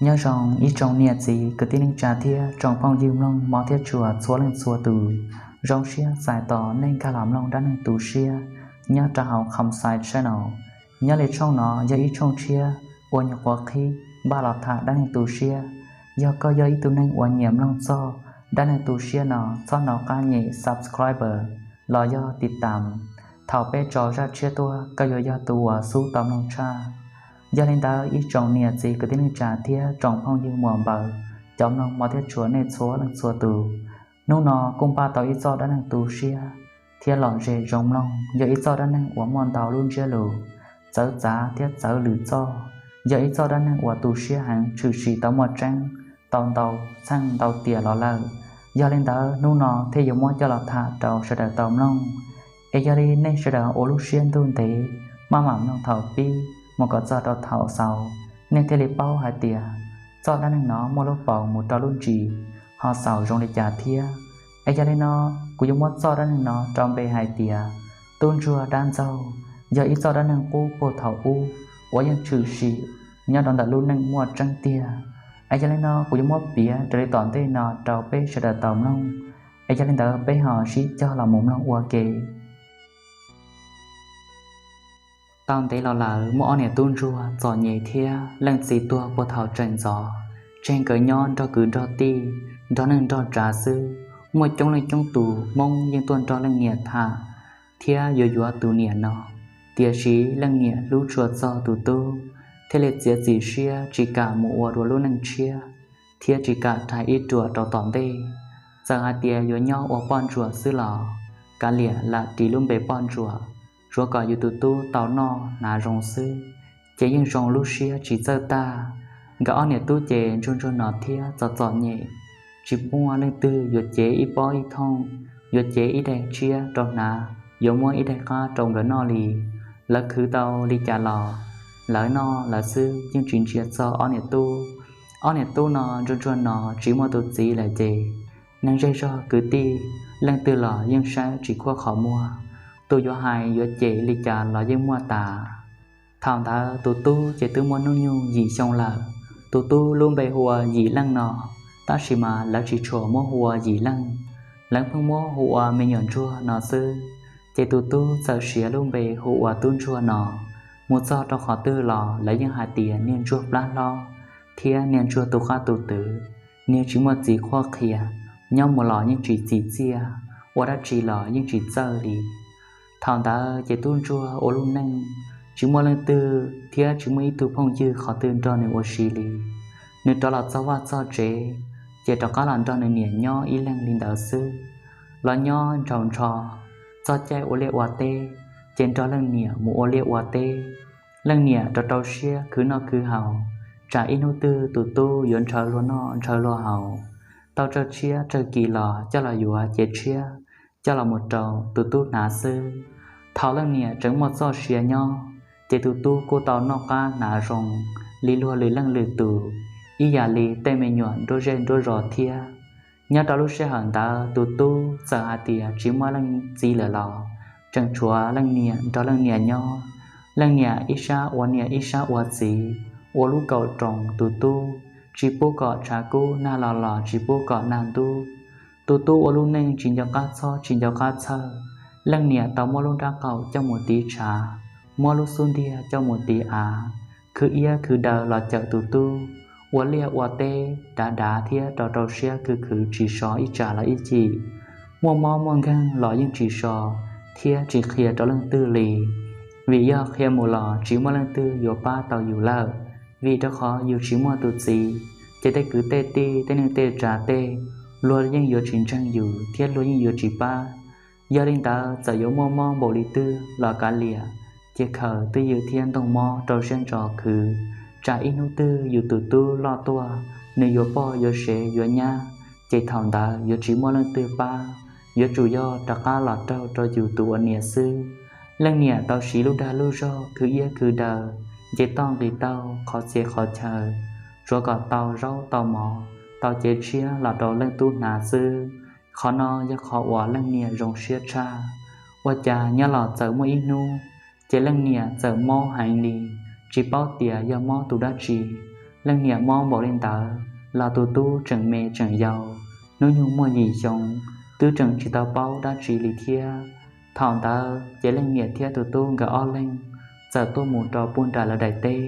Nyob zoo ib tsoom niam txiv kwv tij neej tsa thiab tsoom phooj ywg mloog Mos thiab Tsuas txhua leej txhua tus. Zoo siab txais tos nej nkag los mloog dab neeg tu siab nyob rau hauv Kham Xais Channel. Nyob li tshooj no yog ib tshooj tshiab uas nyuam qhuav qhib npaj los tham dab neeg tu siab. Yog koj yog ib tug neeg uas nyiam mloog txog dab neeg tu siab no, txhob hnov qab nyem subscribe los yog tiv tam. Thaum peb tso zaj tshiab tuaj, koj yuav yog tus uas xub tau mloog tshaj. Yog li ntawd, ib tsoom niam txiv kwv tij neej tsa thiab tsoom phooj ywg muam npaws, cov mloog Mos thiab Tsuas nej txhua leej txhua tus, hnub no kuj npaj tau ib txoj dab neeg tu siab thiab lom zem zoo mloog. Yog ib txoj dab neeg uas muaj ntau lub ntsiab lus txawv txav thiab txawv lwm txoj. Yog ib txoj dab neeg uas tu siab heev, tshwm sim tau muaj tseeb tau ntau txheej ntau tiam los lawm. Yog li ntawd, hnub no thiaj yuav muab coj los tham rau sawv daws tau mloog. Es yog li nej sawv daws ua lub siab ntuj ntev, maj mam mloog thaum pib mus kom txog rau thaum xaus, nej thiaj li paub hais tias txoj dab neeg no muaj lub paus mus rau lub ntsis ho xaus zoo li cas thiab. Es yog li no, kuv yuav muab txoj dab neeg no rau npe hais tias Tub Ntsuag Dab Ntxaug. Yog ib txoj dab neeg qub puag thaum ub uas yeej tshwm sim nyob rau ntawm lub neej muaj tseeb tiag. Es yog li no, kuv yuav muab piav raws li tom ntej no rau peb sawv daws tau mloog. Es yog li ntawd, peb ho sib cog los mus mloog ua ke. Tau ntev los lawm, muaj ob niam tub ntsuag txom nyem thiab leej txiv tuag puag thaum tseem ntxov, tseg nkawd nyob nrog kwv nrog tij, nrog neej nrog tsav xwb. Muaj coob leej coob tus Hmoob yeej tuaj nrog leej niam tham thiab yuav yuav tus niam no, tiam sis leej niam hlub tshua txog tus tub, thiaj li txiav txim siab tsis kam mus ua dua lub neej tshiab thiab tsis kam rhais ib ruam rau tom ntej. Txawm hais tias yuav nyob ua poj ntsuam xwb los kav liam lam ris lub npe poj ntsuam, tsuav kom yus tus tub tau noj hnav zoo xwb, ces yeej zoo lub siab tsis txawj tag. Nkawd ob niam tub ces ntsuag ntsuag no thiab txom txom nyem, tsis muaj leej twg yuav cev ib pob ib thooj, yuav cev ib daim tshiab rau hnav, yuav muab ib daim qab rau nkawd noj li. Lawv khwv tau li cas los lawv noj lawv xwb, yeej tsis ntsia txog ob niam tub. Ob niam tub no ntsuag ntsuag no tsis muaj tus txiv lawm ces neeg zej zog kwv tij leej twg los yeej saib tsis khuam qhov muag, tus yuav hais yuav cem li cas los yeej muaj tas. Thaum ntawd tus tub ces twb muaj hnub nyoog yim xyoo lawm. Tus tub lub npe hu ua Yim Leej no, tab sis mas lawv tsis tshua muab hu ua Yim Leej, lawv pheej muab hu ua me nyuam ntsuag no xwb. Ces tus tub txawm siv lub npe hu ua Tub Ntsuag no. Mus txog rau qhov twg los lawv yeej hais tias niag ntsuag plab hlob thiab niag ntsuag tu qab tu twv, niag tsis muaj txiv qhuab qhia, nyob mus los yeej tsis txim txiaj, ua dab tsi los yeej tsis txawj li. Thaum ntawd ces tub ntsuag ua lub neej tsis muaj leej twg thiab tsis muaj ib tug phooj ywg qhov twg nrog nws ua si li. Nws rov los txog vaj txog tsev, ces rov qab los nrog nws niam nyob ib leeg li ntawd xwb. Los nyob ntshaus ntsho, txog caij ua liaj ua teb, ces nrog leej niam mus ua liaj ua teb. Leej niam rau rau siab khwv noj khwv haus, tsam ib hnub twg tus tub yuav ntshaw luag noj ntshaw luag haus, tau tsawg tshiab tsawg kis los coj los yuav cev tshiab coj los mus rau tus tub hnav xwb. Thaum leej niam tseem muaj txoj sia nyob, ces tus tub kuj tau noj qab hnav zoo li luag lwm leej lwm tus, ib yam li tej me nyuam nruab zej nruab zos thiab. Nyob rau lub sij hawm ntawd tus tub txawm hais tias tsis muaj leej txiv lawm los tseem tshuav leej niam nrog leej niam nyob. Leej niam ib sab ua niam ib sab ua txiv, ua lub kaum roos tus tub, tsis pub kom tshav kub nag los los tsis pub kom nag ntub. Tus tub ua lub neej tsis nco qab txhob tsis nco qab txhawj. Leej niam tau muab lub nrab qaum coj mus tiv tshav, muab lub xub ntiag coj mus tiv av, khwv iab khwv daw los cawm tus tub, ua liaj ua teb dav dav thiab rau rau siab khwv khwv tsis so ib tsam los ib chim. Muaj mob muaj nkeeg los yeej tsis so thiab tsis qhia rau leej twg li, vim yog qhia mus los tsis muaj leej twg yuav pab tau yus lawm. Vim rau qhov yus tsis muaj tus txiv, ces tej kwv tej tij tej neej tej tsav tej, luag yeej yuav tsis ntseeg yus thiab luag yeej yuav tsis pab. Yog li ntawd txawm yuav muaj mob npaum li twg los kav liam, cia khaws twj ywm thiab ntoog mob rau siab ntso khwv, tsam ib hnub twg yus tus tub loj tuaj, nws yuav poj yuav sev yuav nyab, ces thaum ntawd yuav tsis muaj leej twg pab, yuav tsum yog rov qab los raug rau yus tus ua niam xwb. Leej niam tau siv lub dag lub zog khwv iab khwv daw, nce toj nqis taug qhov txhia qhov chaw, tsuav kom tau zaub tau mov, tau cev tshiab los rau leej tub hnav xwb. Qhov no yog qhov uas leej niam zoo siab tshaj. Ua cas nyob los txawm muaj ib hnub, ces leej niam txawm mob heev li, tsis paub tias yog mob tus dab tsi, Leej niam mob npaum li ntawd los tus tub tseem me tseem yau, hnub nyoog muaj yim xyoo, twb tseem tsis tau paub dab tsi li thiab. Thaum ntawd ces leej niam thiab tus tub nkawd ob leeg txawm tuaj mus rau puag nram lawv daim teb.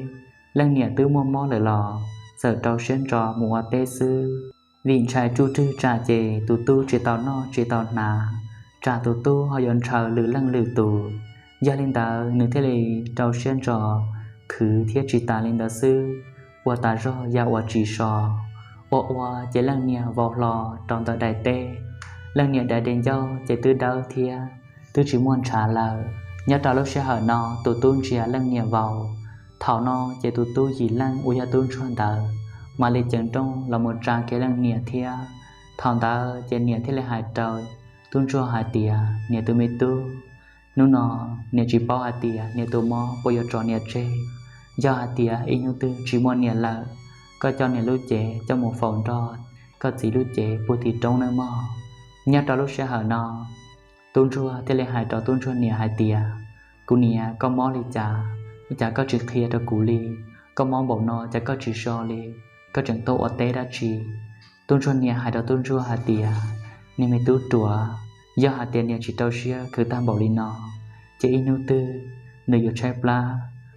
Leej niam twb muaj mob lawm los txawm rau siab ntso mus ua teb xwb, vim ntshai tsuj rwg tsam ces tus tub tsis tau noj tsis tau hnav, tsam tus tub ho yuav ntshaw lwm leej lwm tus. Yog li ntawd nws thiaj li rau siab ntso khwv thiab tsis tas li ntawd xwb, ua tas zog yam uas tsis so. Ua ua ces leej niam vau hlo rau ntawm daim teb. Leej niam daim di ncauj ces twb dawb thiab twb tsis muaj ntshav lawm. Nyob rau lub sij hawm no tus tub ntsia leej niam vau. Thaum no ces tus tub yim leej uas yog tub ntsuag ntawd mam li ceev nrooj los mus tsa kiag leej niam thiab. Thaum ntawd ces niam thiaj li hais rau tub ntsuag hais tias, Niam tus me tub, hnub no niam tsis paub hais tias niam tus mob puas yuav tso niam tseg. Yog hais tias ib hnub twg tsis muaj niam lawm, koj coj niam lub cev coj mus faus nrog koj txiv lub cev puag tim roob nawb mog. Nyob rau lub sij hawm no tub ntsuag thiaj li hais rau tub ntsuag niam hais tias, Kuv niam, koj mob li cas? Ua cas koj tsis qhia rau kuv li? Koj mob npaum no cas koj tsis so li? Koj tseem tuaj ua teb dab tsi? Tub ntsuag niam hais rau tub ntsuag hais tias, Niag me tub ruam, yog hais tias niam tsis rau siab khwv tag npaum li no, ces ib hnub twg nws yuav tshaib plab,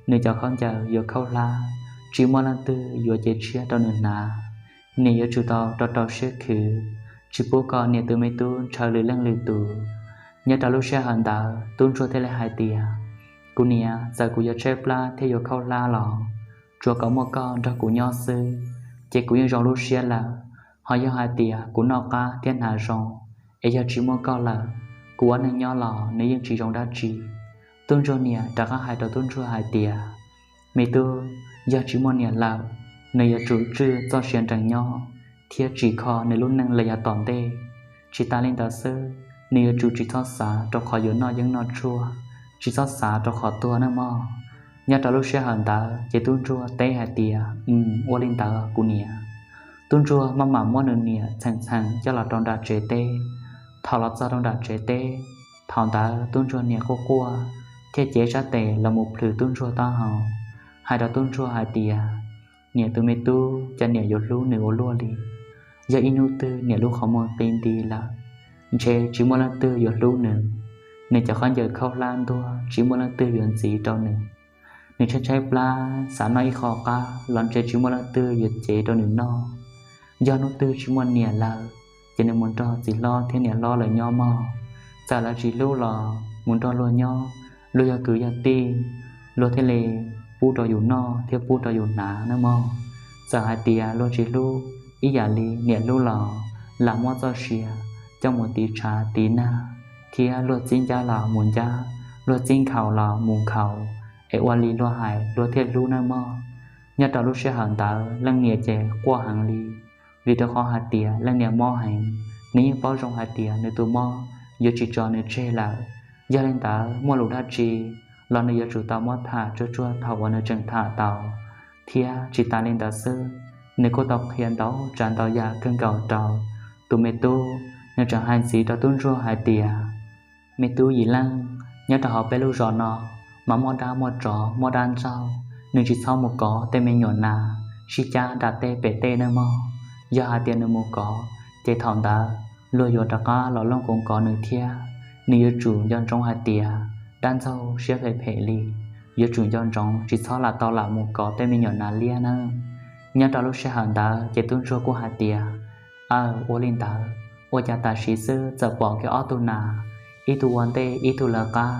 nws cov khaub ncaws yuav khaub hlab, tsis muaj leej twg yuav cev tshiab rau nws hnav. Niam yuav tsum tau rau rau siab khwv, tsis pub kom niam tus me tub ntshaw lwm leej lwm tus. Nyob rau lub sij hawm ntawd tub ntsuag thiaj li hais tias, Kuv niam, txawm kuv yuav tshaib plab thiab yuav khaub hlab los tsuav kom muaj koj nrog kuv nyob xwb, ces kuv yeej zoo lub siab lawm. Ho yog hais tias kuv noj qab thiab hnav zoo, es yog tsis muaj koj lawm, kuv ua neej nyob los nws yeej tsis zoo dab tsi. Tub ntsuag niam rov qab hais rau tub ntsuag hais tias, Me tub, yog tsis muaj niam lawm, nws yuav tsum tswj txoj sia nrees nyob thiab tsim kho nws lub neej los yav tom ntej. Tsis tas li ntawd xwb, nws yuav tsum tsis txhob xav rau qhov yuav noj yeeb noj tshuaj, tsis txhob xav rau qhov tuag nawb mog. Nyob rau lub sij hawm ntawd ces tub ntsuag teb hais tias, Ua li ntawd kuv niam. Tub ntsuag maj mam muab nws niam txheem txheem coj los rau nram tsev teb. Thaum los txog rau nram tsev teb, thaum ntawd tub ntsuag niam quaj quaj thiab cev sab tes los mus plhws tub ntsuag taub hau, hais rau tub ntsuag hais tias, Niam tus me tub, cas niam yuav hlub nws ua luaj li? Yog ib hnub twg niam lub qhov muag qi nti lawm, ntshe tsis muaj leej twg yuav hlub nws. Nws cov khaub ncaws khaub hlab ntuag tsis muaj leej twg yuav ntxiv rau nws. Nws tshaib tshaib plab xav noj ib qho qab los ntshe tsis muaj leej twg yuav cev rau nws noj. Yog hnub twg tsis muaj niam lawm, ces nws mus nrog txiv hlob thiab niam hlob lawv nyob mog. Txawm lawv tsis hlub los mus nrog luag nyob, luag yog kwv yog tij, luag thiaj li pub rau yus noj thiab pub rau yus hnav nawb mog. Txawm hais tias luag tsis hlub ib yam li niam hlub los lam muab txoj sia coj mus tiv tshav tiv nag, thiab luag txib ncab los mus ncab, luag txib nkhaus los mus nkhaus, es ua li luag hais luag thiaj hlub nawb mog. Nyob rau lub sij hawm ntawd leej niam ces quaj heev li, vim rau qhov hais tias leej niam mob heev. Nws yeej paub zoo hais tias nws tus mob yuav tsis tso nws tseg lawm. Yog li ntawd muaj lus dab tsi los nws yuav tsum tau muab tham tsuag tsuag thaum uas nws tseem tham tau. Thiab tsis tas li ntawd xwb, nws kuj tau qhia ntau tsav ntau yam kawg nkaus rau tus me tub. Nws tseem hais ntxiv rau tub ntsuag hais tias, Me tub yim leej, nyob rau hauv peb lub zos no mas muaj dab muaj tsov muaj dab ntxaug, nws tsis txhob mus kov tej me nyuam nas sib cab nram tej pem tej nawb mog. Yog hais tias nws mus kov, ces thaum ntawd luag yuav rov qab los looj koov kov nws thiab. Nws yuav tsum nco ntsoov hais tias dab ntxaug siab phem phem li, yuav tsum nco ntsoov tsis txhob lam tau lam mus kov tej me nyuam nas liab nawb. Nyob rau lub sij hawm ntawd ces tub ntsuag kuj hais tias, Aw, ua li ntawd, ua cas tam sim xwb txawm pom kiag ob tug nas, ib tug ua ntej ib tug lawv qab,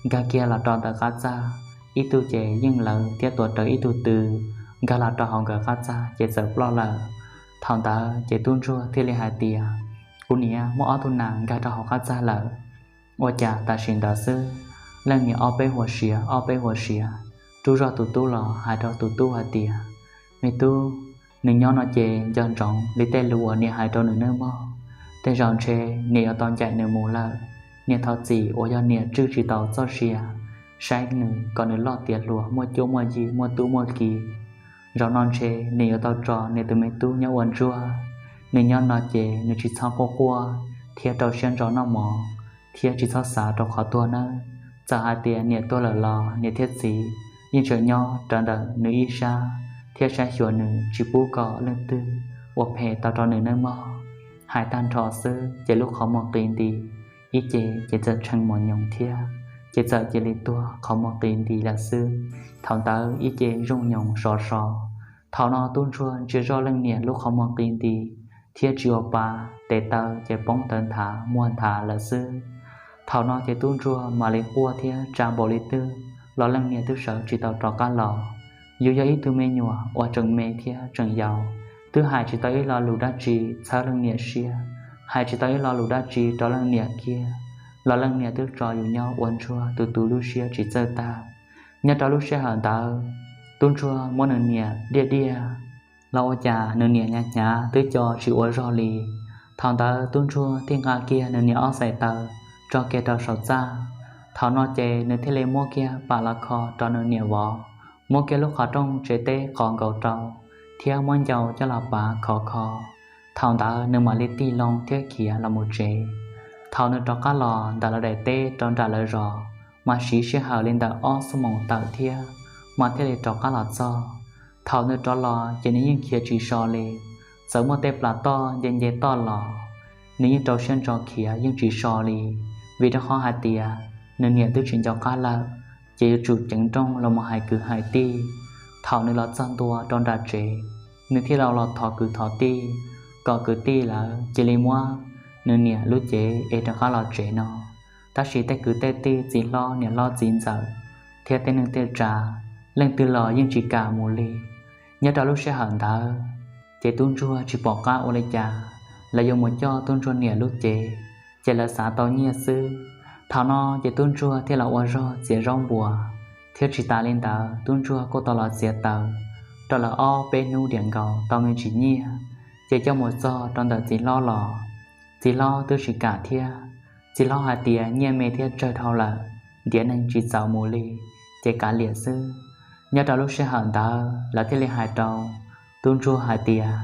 nkag kiag los rau ntawm qab txaj, ib tug ces yeej lawv thiab tuav rawv ib tug tw, nkag los rau hauv nkawd qab txaj ces txawm ploj lawm. Thaum ntawd ces tub ntsuag thiaj li hais tias, Kuv niam, muaj ob tug nas nkag rau hauv qab txaj lawm. Ua cas tam sim ntawd xwb, leej niam ob peb huas siav ob peb huas siav rub zog tus tub los hais rau tus tub hais tias, Me tub, nws nyob no ces nco ntsoov li tej lus uas niam hais rau nws nawb mog. Tej zaum ntshe niam yuav tau ncaim nws mus lawm. Niam thov txim uas yog niam tswj tsis tau txoj sia saib nws kom nws loj tiav hluas muaj cuab muaj yig muaj tub muaj ki. Zaum no ntshe niam yuav tau tso niam tus me tub nyob ua ntsuag. Nws nyob no ces nws tsis txhob quaj quaj thiab rau siab ntso noj mov, thiab tsis txhob xav rau qhov tuag nawb. Txawm hais tias niam tuag lawm los niam thiab txiv yeej tseem nyob rawv ntawm nws ib sab. thiab saib xyuas nws tsis pub kom leej twg ua phem tau rau nws nawb mog. Hais tag nrho xwb ces lub qhov muag qis nti, ib ce ces txawm tshee mos nyoos thiab, ces txawm cia li tuag qhov muag qis nti lawm xwb. Thaum ntawd ib ce zooj nyoos sov so. Thaum no tub ntsuag ntsia zoj leej niam lub qhov muag qis nti thiab tsis ua pa, tes taw ces poob tawv nthav muag nthav lawm xwb. Thaum no ces tub ntsuag mam li quaj thiab tsa npaum li twg los leej niam twb sawv tsis tau rov qab los. Yus yog ib tug me nyuam uas tseem me thiab tseem yau, twb hais tsis tau ib lo lus dab tsi txhawb leej niam siab, hais tsis tau ib lo lus dab tsi rau leej niam kiag, los leej niam twb tso yus nyob ua ntsuag tus tus lub siab tsis txawj tag. Nyob rau lub sij hawm ntawd, tub ntsuag muab nws niam diaj diaj los ua cas nws niam hnyav hnyav twb co tsis ua zog li. Thaum ntawd tub ntsuag thiaj nqa kiag nws niam ob xais taw tso kiag rau saum txaj. Thaum no ces nws thiaj li muab kiag pam los kho rau nws niam vov, muab kiag lub qhov rooj tsev teb qos nkaus rau thiab muab ncau coj los pav khov kho. Thaum ntawd nws mam li tig loo thiab khiav los mus tsev. Thaum nws rov qab los ntawm lawv daim teb rau nram lawv zos, mas siv sij hawm li ntawm ob xuab moos tawm thiab mas thiaj li rov qab los txog. Thaum nws rov los ces nws yeej khiav tsis so li, txawm muaj tej plas toj nce nce toj los, nws yeej rau siab ntso khiav yeej tsis so li, vim rau qhov hais tias nws niam twb tsis nco qab lawm, ces yuav tsum ceev nrooj los mus hais kwv hais tij. Thaum nws los txog ntua rau nram tsev, nws thiaj li los thov kwv thov tij kom kwv tij lawv cia li muab nws niam lub cev es rov qab los tsev no. Tab sis tej kwv tej tij txiv hlob niam hlob txiv ntxawm thiab tej neej tej tsav, leej twg los yeej tsis kam mus li. Nyob rau lub sij hawm ntawd ces tub ntsuag tsis pom qab ua li cas, lawv yuav mus coj tub ntsuag niam lub cev, ces lawv xav tau nyiaj xwb. Thaum no ces tub ntsuag thiaj los ua zog txiav zaub npua, thiab tsis tas li ntawd tub ntsuag kuj tau los txiav taws rau lawv ob peb hnub diam nkaus tau me ntsis nyiaj, ces coj mus txog rau ntawm txiv hlob los txiv hlob twb tsis kam thiab. Txiv hlob hais tias nyiaj me thiab tsawg dhau lawm, ntiav neeg tsis txaus mus li, ces kav liam xwb. Nyob rau lub sij hawm ntawd lawv thiaj li hais rau tub ntsuag hais tias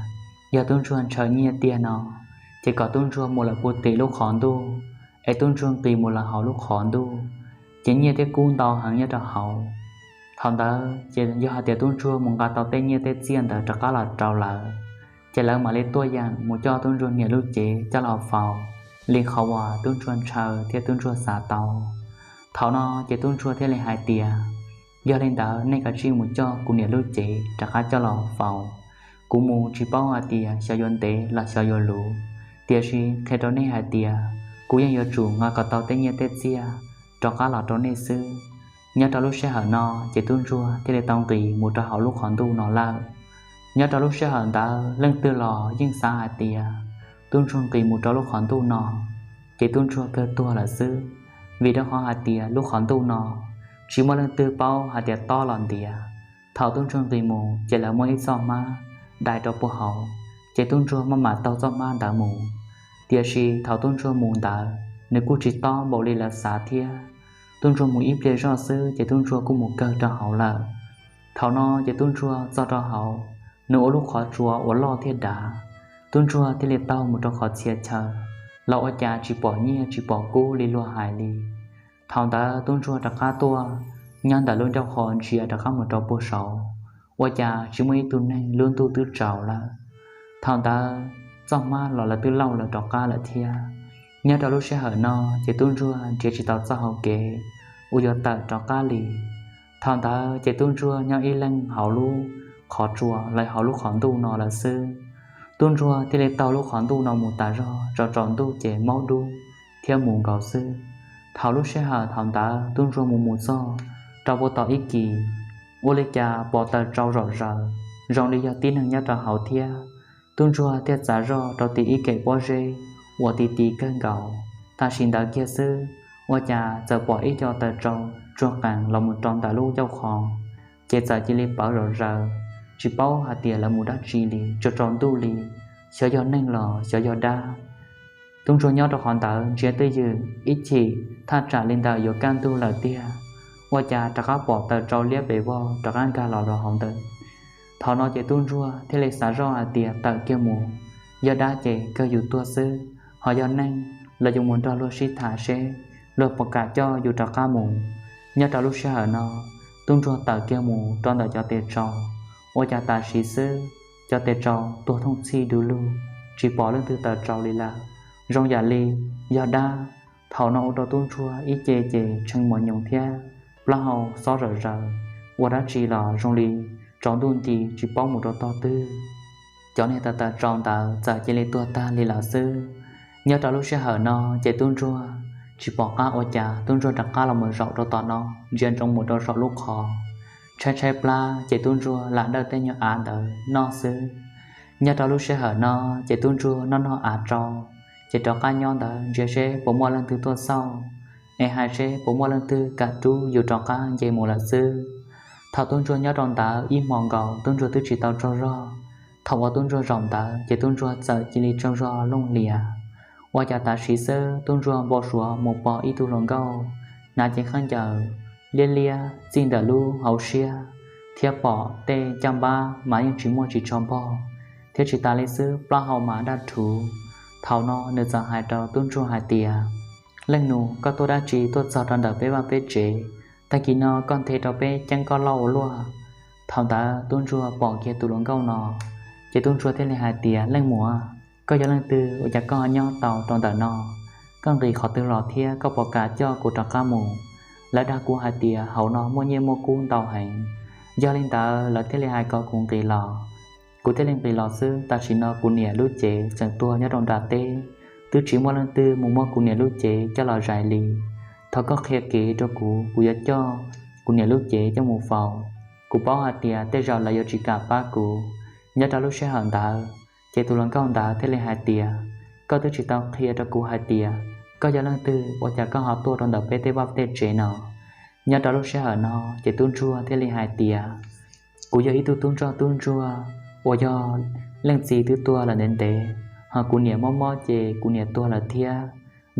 yog tub ntsuag ntshaw nyiaj tiag no, ces kom tub ntsuag mus lawm puag tim lub qhov ntuj, es tub ntsuag nqis mus lawm hauv lub qhov ntuj, ces nyiaj thiab kub ntau heev nyob rau hauv. Thaum ntawd ces yog hais tias tub ntsuag mus nqa tau tej nyiaj tej txiaj ntawd rov qab los rau lawv, ces lawv mam li tuaj yeem mus coj tub ntsuag niam lub cev coj los faus li qhov uas tub ntsuag ntshaw thiab tub ntsuag xav tau. Thaum no ces tub ntsuag thiaj li hais tias yog li ntawd nej kav tsij mus coj kuv niam lub cev rov qab coj los faus. Kuv mus tsis paub hais tias xyov yuav ntev los xyov yuav luv, tiam sis qhia rau nej hais tias kuv yeej yuav tsum nqa kom tau tej nyiaj tej txiaj rov qab los rau nej xwb. Nyob rau lub sij hawm no ces tub ntsuag thiaj li tau nqis mus rau hauv lub qhov ntuj no lawm. Nyob rau lub sij hawm ntawd leej twg los yeej xav hais tias tub ntsuag nqis mus rau lub qhov ntuj no ces tub ntsuag kawg tuag lawm xwb, vim rau qhov hais tias lub qhov ntuj no tsis muaj leej twg paub hais tias tob los ntiav. Thaum tub ntsuag nqis mus ces lawv muaj ib txoj hmab dai rau puag hauv, ces tub ntsuag maj mam taug txoj hmab ntawd mus. Tiam sis thaum tub ntsuag mus ntawd nws kuj tsis tob npaum li lawv xav thiab. Tub ntsuag mus ib pliag zoj xwb ces tub ntsuag kuj mus kawg rau hauv lawm. Thaum no ces tub ntsuag txog rau hauv, nws ua lub qhov tsua uas loj thiab dav. Tub ntsuag thiaj li taug mus rau qhov txhia chaw los ua cas tsis pom nyiaj tsis pom kub li luag hais li. Thaum ntawd tub ntsuag rov qab tuaj nyob ntawm lub ncauj qhov ntsia rov qab mus rau puag saud, ua cas tsis muaj ib tug neeg, lub ntuj twb tsaus lawm. Thaum ntawd txoj hmab los lawv twb lauj lawv rov qab lawm thiab. Nyob rau lub sij hawm no ces tub ntsuag nrhiav tsis tau txoj hau kev uas yuav tawm rov qab li. Thaum ntawd ces tub ntsuag nyob ib leeg hauv lub qhov tsua los hauv lub qhov ntuj no lawm xwb. Tub ntsuag thiaj li taug lub qhov ntuj no mus tas zog, tsaus tsaus ntuj ces maub dub thiab mus nkaus xwb. Thaum lub sij hawm thaum ntawd tub ntsuag mus mus txog rau puag tom ib kis, ua li cas pom taws tsau zom zaws zoo li yog tib neeg nyob rau hauv thiab. Tub ntsuag thiaj txav zoj rau tim ib kem pob zeb uas ti ti kawg nkaus. Tam sim ntawd kiag xwb, ua cas txawm pom ib co taws tsau tsuag qees los mus rau ntawm lub ncauj qhov, ces txawm cia li pawv zom zaws, tsis paub hais tias lawv mus dab tsi li, tsaus tsaus ntuj li, xyov yog neeg los xyov yog dab. Tub ntsuag nyob rau qhov ntawd ntsia twj ywm ib chim, thaj tsam li ntawm yuav kaj ntug lawm tiag, ua cas rov qab pom taws tsau liab pes vog rov qab nkag los rau hauv ntawd. Thaum no ces tub ntsuag thiaj li xav zoj hais tias tawm kiag mus, yog dab ces kawg yus tuag xwb, ho yog neeg los yus mus nrog luag sib tham seb luag puas kam coj yus rov qab mus. Nyob rau lub sij hawm no, tub ntsuag tawm kiag mus rau ntawm cov tes tsau Ua cas tam sim xwb cov tes tsau tuag thooj txhij du lug, tsis pom leej twg tawm tsau li lawm. Zoo yam li yog dab. Thaum no ua rau tub ntsuag ib ce ces tshee mos nyoos thiab plaub hau xob zawm zaws, ua dab tsi los zoo li tsaus ntuj nti tsis paub mus rau tog twg. Cov niag tawm tawm tsau ntawd txawm cia li tuag tag li lawm xwb. Nyob rau lub sij hawm no ces tub ntsuag tsis pom qab ua cas, tub ntsuag rov qab los mus zaum rau tom no, ntsia ntsoov mus rau saum lub qhov, tshaib tshaib plab ces tub ntsuag lam dawj tej nyuag av ntawd noj xwb. Nyob rau lub sij hawm no ces tub ntsuag noj noj av tsau, ces rov qab nyob ntawd ntsia seb puas muaj leej twg tuaj xauj, es hais seb puas muaj leej twg kam rub yus rov qab nce mus lawm xwb. Thaum tub ntsuag nyob rau ntawd ib hmo nkaus tub ntsuag twb tsis tau tsaug zog. Thaum uas tub ntsuag zaum ntawd ces tub ntsuag txawm cia li tsaug zog looj hlias. Ua cas tam sim xwb tub ntsuag npau suav mus pom ib tug hluas nkauj hnav cev khaub ncaws liab liab txij ntawm lub hauv siab, thiab pom tej caj npab mas yeej tsis muaj tsis tsho npog, thiab tsis tas li xwb plaub hau mas daj rhuv. Thaum no nws txawm hais rau tub ntsuag hais tias, Leej nus, koj tuaj dab tsi tuaj txog rau ntawm peb vaj peb tsev? Tag kis no koj nthe rau peb ceeb koj loj ua luaj. Thaum ntawd tub ntsuag pom kiag tus hluas nkauj no, ces tub ntsuag thiaj li hais tias, Leej muam, koj yog leej twg ua cas koj ho nyob tau rau ntawm no? Koj nqis qhov twg los thiab koj puas kam coj kuv rov qab mus? Lawv dag kuv hais tias hauv no muaj nyiaj muaj kub ntau heev, yog li ntawd lawv thiaj li hais kom kuv nqis los. Kuv thiaj li nqis los xwb. Tam sim no kuv niam lub cev tseem tuag nyob rau nram teb, twb tsis muaj leej twg mus muab kuv niam lub cev coj los zais li. Thov koj qhia kev rau kuv, kuv yuav coj kuv niam lub cev coj mus faus. Kuv paub hais tias tej zaum lawv yuav tsis kam pab kuv. Nyob rau lub sij hawm ntawd ces tus hluas nkauj ntawd thiaj li hais tias, Koj twb tsis tau qhia rau kuv hais tias koj yog leej twg ua cas koj ho tuaj rau ntawm peb tej vaj tej tsev no? Nyob rau lub sij hawm no ces tub ntsuag thiaj li hais tias, Kuv yog ib tug tub ntsoj tub ntsuag uas yog leej txiv twb tuag lawm ntev ntev, ho kuv niam mob mob ces kuv niam tuag lawm thiab.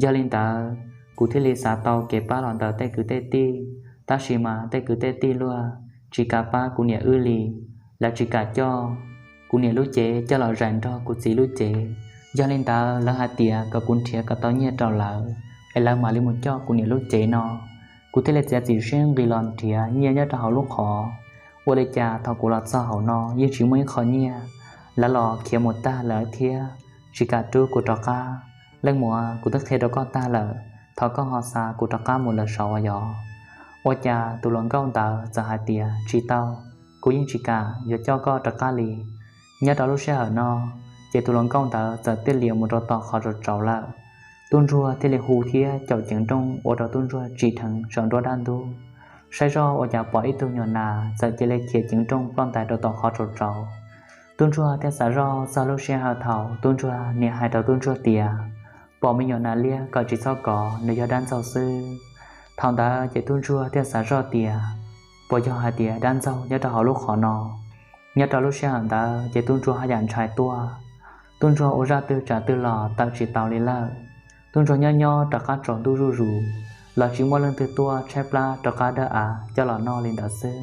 Yog li ntawd kuv thiaj li xav tau kev pab los ntawm tej kwv tej tij, tab sis mas tej kwv tej tij luag tsis kam pab kuv niam wb li. Lawv tsis kam coj kuv niam lub cev coj los zais nrog kuv txiv lub cev. Yog li ntawd lawv hais tias kom kuv nrhiav kom tau nyiaj rau lawv, es lawv mam li mus coj kuv niam lub cev no. Kuv thiaj li txiav txim siab nqis los nrhiav nyiaj nyob rau hauv lub qhov. Ua li cas thaum kuv los txog hauv no yeej tsis muaj ib qho nyiaj, lawv los khiav mus tag lawm thiab tsis kam rub kuv rov qab. Leej muam, kuv twb qhia rau koj tag lawm, thov koj ho xa kuv rov qab mus lawm saud os yog. Ua cas tus hluas nkauj ntawd txawm hais tias, Tsis tau, kuv yeej tsis kam yuav coj koj rov qab li. Nyob rau lub sij hawm no ces tus hluas nkauj ntawd txawm tiaj lias mus rau tom qhov tsaus tsaus lawm. Tub ntsuag thiaj li hu thiab caum ceev nrooj ua rau tub ntsuag tsim dheev saum nruab dab ntub. Saib zoj ua cas pom ib tug nyuag nas txawm cia li khiav ceev nrooj ploj ntais rau tom qhov tsaus tsaus. Tub ntsuag thiaj xav zoj txog lub sij hawm thaum tub ntsuag niam hais rau tub ntsuag tias, Pom me nyuam nas liab kom tsis txhob kov, nws yog dab ntxaug xwb. Thaum ntawd ces tub ntsuag thiaj xav zoj tias, Puas yog hais tias dab ntxaug nyob rau hauv lub qhov no? Nyob rau lub sij hawm ntawd ces tub ntsuag haj yam ntshai tuaj. Tub ntsuag ua zaj twg tsav twg los tawm tsis tau li lawm. Tub ntsuag nyob nyob rov qab tsaus ntuj zuj zus, los tsis muaj leej twg tuaj, tshaib plab rov qab dawj av coj los noj li ntawd xwb.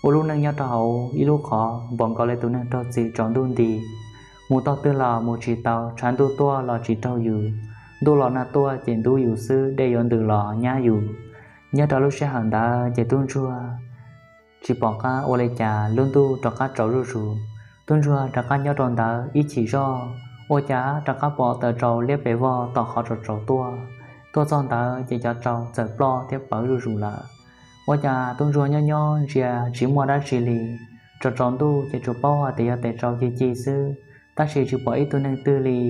Ua lub neej nyob rau hauv ib lub qhov npaum nkaus li tus neeg raug txim tsaus ntuj nti. Mus tog twg los mus tsis tau, tshav ntuj tuaj los tsis raug yus, ntuj los nag tuaj ces ntub yus xwb, dej yuav ntws los nyab yus. Nyob rau lub sij hawm ntawd ces tub ntsuag tsis pom qab ua li cas, lub ntuj rov qab tsaus zuj zus. Tub ntsuag rov qab nyob rau ntawd ib chim zoj, ua cas rov qab pom tawm tsau liab pes vog tom qhov tsaus tsaus tuaj. Tuaj txog ntawd ces cov tsau txawm ploj thiab pawv zuj zus lawm. Ua cas tub ntsuag nyob nyob ntsia tsis muaj dab tsi li, tsaus tsaus ntuj ces tsuas paub hais tias yog tes tsau ci ci xwb, tab sis tsis pom ib tug neeg twg li.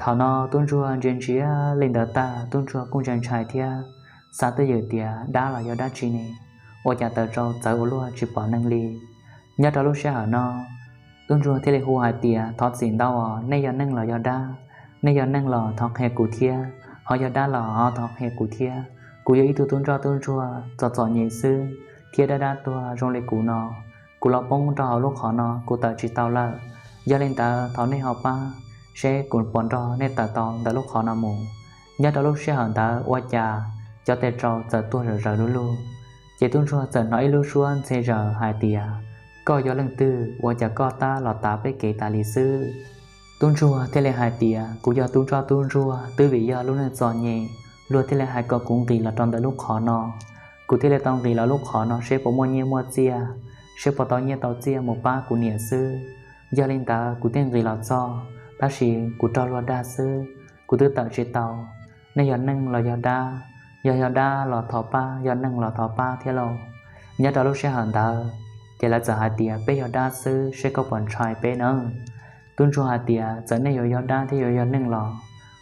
Thaum no tub ntsuag ntsia ntsia li ntawd tag, tub ntsuag kuj ntshai ntshai thiab xav twj ywm tias dab los yog dab tsi ne, ua cas tawm tsau txawv ua luaj tsis pom neeg li. Nyob rau lub sij hawm no, tub ntsuag thiaj li hu hais tias, Thov txim ntau os, nej yog neeg los yog dab? Nej yog neeg los thov qhia kuv thiab, ho yog dab los ho thov qhia kuv thiab. Kuv yog ib tug tub ntsoj tub ntsuag txom txom nyem xwb, thiab dab dab tuag zoo li kuv no, kuv los poob rau hauv lub qhov no kuv tawm tsis tau lawm. Yog li ntawd thov nej ho pab seb kuv puas nrog nej tawm tau ntawm lub qhov no mus. Nyob rau lub sij hawm ntawd ua cas cov tes tsau txawm tuag zawm zawv lug lug, ces tub ntsuag txawm hnov ib lub suab ntxhe zaws hais tias, Koj yog leej twg ua cas koj tab los tav peb kev tas li xwb? Tub ntsuag thiaj li hais tias, Kuv yog tub ntsoj tub ntsuag, twb vim yog lub neej txom nyem, luag thiaj li hais kom kuv nqis los rau ntawm lub qhov no. Kuv thiaj li tau nqis los lub qhov no seb puas muaj nyiaj muaj txiaj. seb puas tau nyiaj tau txiaj mus pab kuv niam xwb. Yog li ntawd kuv thiaj nqis los txog, tab sis kuv raug luag dag xwb, kuv twb tawm tsis tau. Nej yog neeg los yog dab? Yog yog dab los thov pab, yog neeg los thov pab thiab lauj. Nyob rau lub sij hawm ntawd ces lawv txawm hais tias, peb yog dab xwb, seb koj puas ntshai peb nawb. Tub ntsuag hais tias, txawm nej yuav yog dab thiab yuav yog neeg los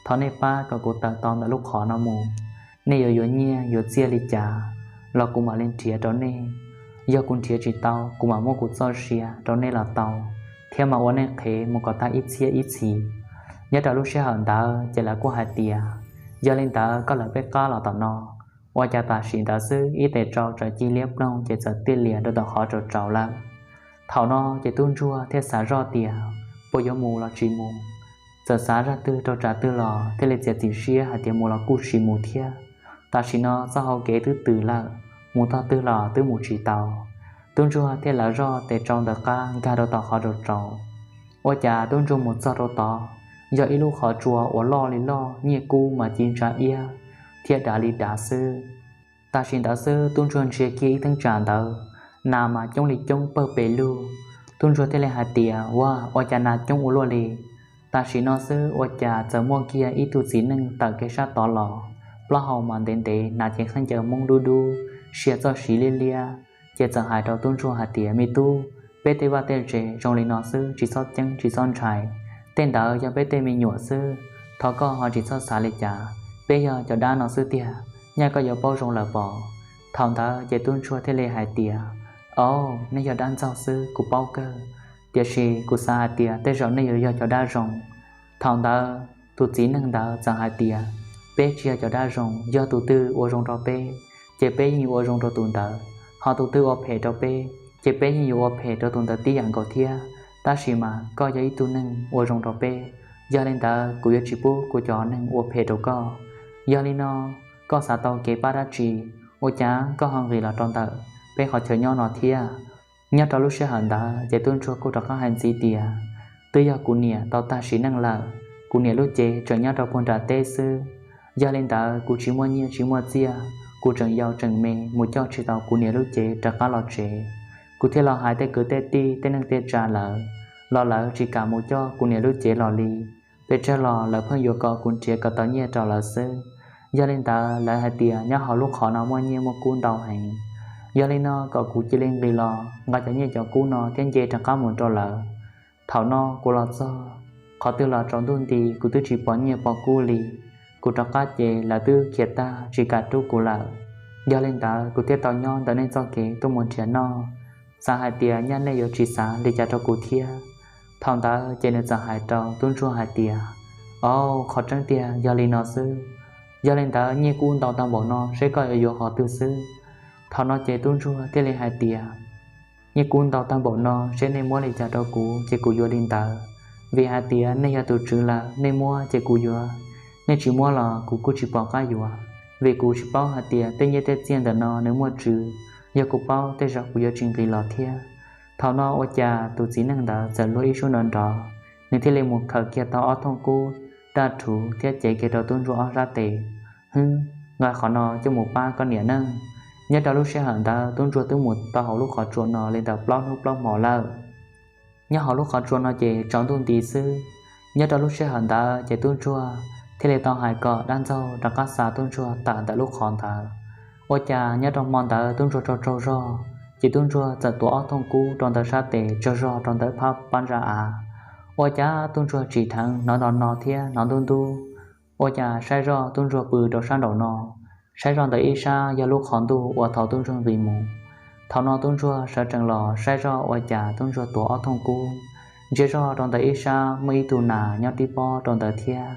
thov nej pab kom kuv tawm tau ntawm lub qhov no mus. Nej yuav yuav nyiaj yuav txiaj li cas los kuv mam li nrhiav rau nej. Yog kuv nrhiav tsis tau, kuv mam muab kuv txoj sia rau nej los tau, thiab mam ua nej qhev mus kom tag ib txhiab ib txhis. Nyob rau lub sij hawm ntawd ces lawv kuj hais tias, yog li ntawd koj lawv peb qab los tom no. Ua cas tam sim ntawd xwb ib tes tsau txawm cig liab ploog ces txawm tiaj lias rau tom qhov tsaus tsaus lawm. Thaum no ces tub ntsuag thiaj xav zoj tias, puas yuav mus los tsis mus. Txawm xav zaj twg rau tsam twg los thiaj li txiav txim siab hais tias mus los kuj tsis mus thiab. Tam sim no txoj hau kev twb twm lawm, mus tog twg los twb mus tsis tau. Tub ntsuag thiaj lawv zoj tes tsau ntawd qab nkag rau tom qhov tsaus tsaus. Ua cas tub ntsuag mus txog rau tod, yog ib lub qhov tsua uas loj li loj, nyiaj kub mas ci ntsa iab thiab dav li dav xwb. Tam sim ntawd xwb tub ntsuag ntsia kiag ib teeb tsam ntawd, nas mas coob li coob pawg pes lug. Tub ntsuag thiaj li hais tias, ua, ua cas nas coob ua luaj li. Tam sim no xwb ua cas txawm muaj kiag ib tug txiv neej tawm kev sab tod los, plaub hau mas ntev ntev, hnav cev khaub ncaws Hmoob dub dub, sia txoj siv liab liab, ces txawm hais rau tub ntsuag hais tias, me tub, peb tej vaj tej tsev zoo li no xwb, tsis txhob ceeb tsis txhob ntshai. Tej ntawd yog peb tej me nyuam xwb, thov koj ho tsis txhob xav li cas. Peb yog cov dab no xwb tiag, nyaj koj yuav paub zoo lawm pob. Thaum ntawd ces tub ntsuag thiaj li hais tias, au, nej yog dab ntxaug xwb kuv paub kawg, tiam sis kuv xav hais tias tej zaum nej yuav yog cov dab zoo. Thaum ntawd tus txiv neej ntawd txawm hais tias, peb tsis yog cov dab zoo, yog tus twg ua zoo rau peb, ces peb yeej yuav ua zoo rau tus ntawd, ho tus twg ua phem rau peb, ces peb yeej yuav ua phem rau tus ntawd tib yam nkaus thiab. Tab sis mas koj yog ib tug neeg ua zoo rau peb, yog li ntawd kuv yuav tsis pub kuv cov neeg ua phem rau koj. Yog li no, koj xav tau kev pab dab tsi, ua cas koj ho nqis los rau ntawm peb qhov chaw nyob no thiab? Nyob rau lub sij hawm ntawd ces tub ntsuag kuj rov qab hais ntxiv tias, twb yog kuv niam tau tag sim neej lawm, kuv niam lub cev tseem nyob rau puag nram teb xwb. Yog li ntawd kuv tsis muaj nyiaj tsis muaj txiaj, kuv tseem yau tseem me, mus coj tsis tau kuv niam lub cev rov qab los tsev. Kuv thiaj los hais tej kwv tej tij tej neej tej tsa lawv, los lawv tsis kam mus coj kuv niam lub cev los li. Pes tsawg los lawv pheej yuav kom kuv nrhiav kom tau nyiaj rau lawv xwb. Yog li ntawd lawv hais tias nyob hauv lub qhov no muaj nyiaj muaj kub ntau heev. Yog li no kom kuv cia li nqis los nqa cov nyiaj cov kub no thiab nce rov qab mus rau lawv. Thaum no kuv los txog qhov twg los tsaus ntuj nti, kuv twb tsis pom nyiaj pom kub li. Kuv rov qab ces lawv twb khiav tag tsis kam rub kuv lawm. Yog li ntawd kuv thiaj tau nyob ntawm nej txoj kev tuaj mus nrhiav noj, xav hais tias nyaj nej yuav tsis xav li cas rau kuv thiab. Thaum ntawd ces nws txawm hais rau tub ntsuag hais tias, au, qhov tseeb tiag yog li no xwb. Yog li ntawd nyiaj kub ntau tag npaum no seb koj yuav yuav qhov twg xwb? Thaum no ces tub ntsuag thiaj li hais tias, nyiaj kub ntau tag npaum no seb nej muab li cas rau kuv ces kuv yuav li ntawd. Vim hais tias nej yog tus tswv lawm, nej muab ces kuv yuav, nej tsis muab los kuv kuj tsis pom qab yuav. Vim kuv tsis paub hais tias tej nyiaj tej txiaj ntawm no nws muaj tswv, yog kuv paub tej zaum kuv yuav tsis nqis los thiab. Thaum no ua cas tus txiv neej ntawd txawm luag ib suab nrov nrov, nws thiaj li mus khaws kiag tau ob thooj kub daj rhuv thiab cev kiag rau tub ntsuag ob sab tes. Hwb, nqa qhov no coj mus pab koj niam nawb. Nyob rau lub sij hawm ntawd tub ntsuag twb mus tau hauv lub qhov tsua no li ntawm plaub hnub plaub hmo lawm. Nyob hauv lub qhov tsua no ces tsaus ntuj nti xwb. Nyob rau lub sij hawm ntawd ces tub ntsuag thiaj li tau hais kom dab ntxaug rov qab xa tub ntsuag tawm ntawm lub qhov ntawd. Ua cas nyob rau hmo ntawd tub ntsuag tsaug tsaug zog, ces tub ntsuag txawm tuav ob thooj kub rau ntawm sab tes tsaug zog rau ntawm phab pab ntsa av. Ua cas tub ntsuag tsim dheev hnov nto no thiab hnov ntub ntub. Ua cas saib zoj tub ntsuag pw rau sab nraum no, saib zoj ntawm ib sab yog lub qhov ntuj uas thaum tub ntsuag nqis mus. Thaum no tub ntsuag sawv tsees los saib zoj ua cas tub ntsuag tuav ob thooj kub, ntsia zoj rau ntawm ib sab muaj ib tug nas nyob tib pob rau ntawd thiab.